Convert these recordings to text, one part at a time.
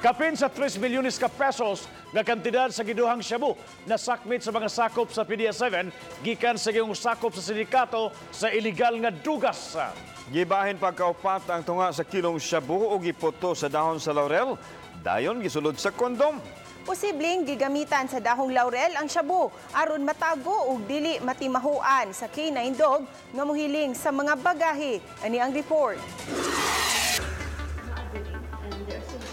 Kapin sa 3 milyones ka pesos nga kantidad sa giduhang shabu na sakmit sa mga sakop sa PDEA 7 gikan sa gihong sakop sa sindikato sa illegal nga dugas. Gibahin pagkaupat ang tunga sa kilong shabu o giputo sa dahon sa laurel, dayon gisulod sa kondom. Posibleng gigamitan sa dahong laurel ang shabu aron matago ug dili matimahuan sa K9 dog nga mohiling sa mga bagahe. Ani ang report.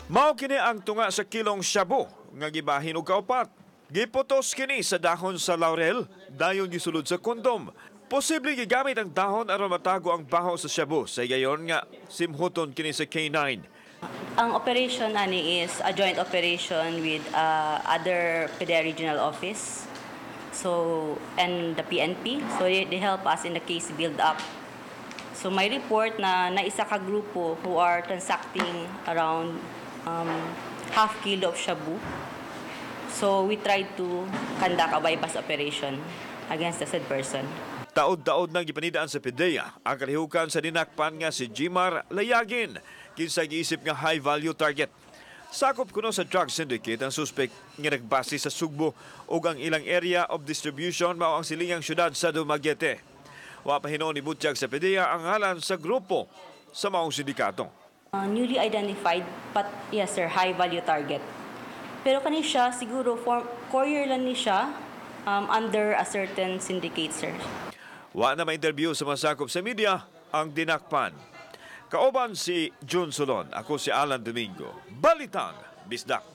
Mao kini ang tunga sa kilong shabu nga gibahin og kaupat. Giputos kini sa dahon sa laurel, dayon gisulod sa kondom. Posible gigamit ang dahon aron matago ang baho sa shabu sa higayon nga simhuton kini sa K9. Ang operation ani is a joint operation with other PDEA regional office. So, and the PNP. So, they help us in the case build up. So, may report na naisa ka grupo who are transacting around half kilo of shabu. So, we tried to conduct a bypass operation against the said person. Taod-taod nang gipanidaan sa PDEA ang kalihukan sa dinakpan nga si Jimar Layagin, kinsa giisip nga high value target. Sakop kuno sa drug syndicate ang suspect nga nagbase sa Sugbo ug ang ilang area of distribution mao ang silingang syudad sa Dumaguete. Wa pa hinuon ibutyag sa PDEA ang ngalan sa grupo sa maong sindikato. Newly identified, but yes sir, high value target. Pero kani siya, siguro for courier lang ni siya under a certain syndicate, sir. Wa na ma-interview sa mga sakop sa media ang dinakpan. Kauban si June Solon, ako si Alan Domingo. Balitang Bisdak.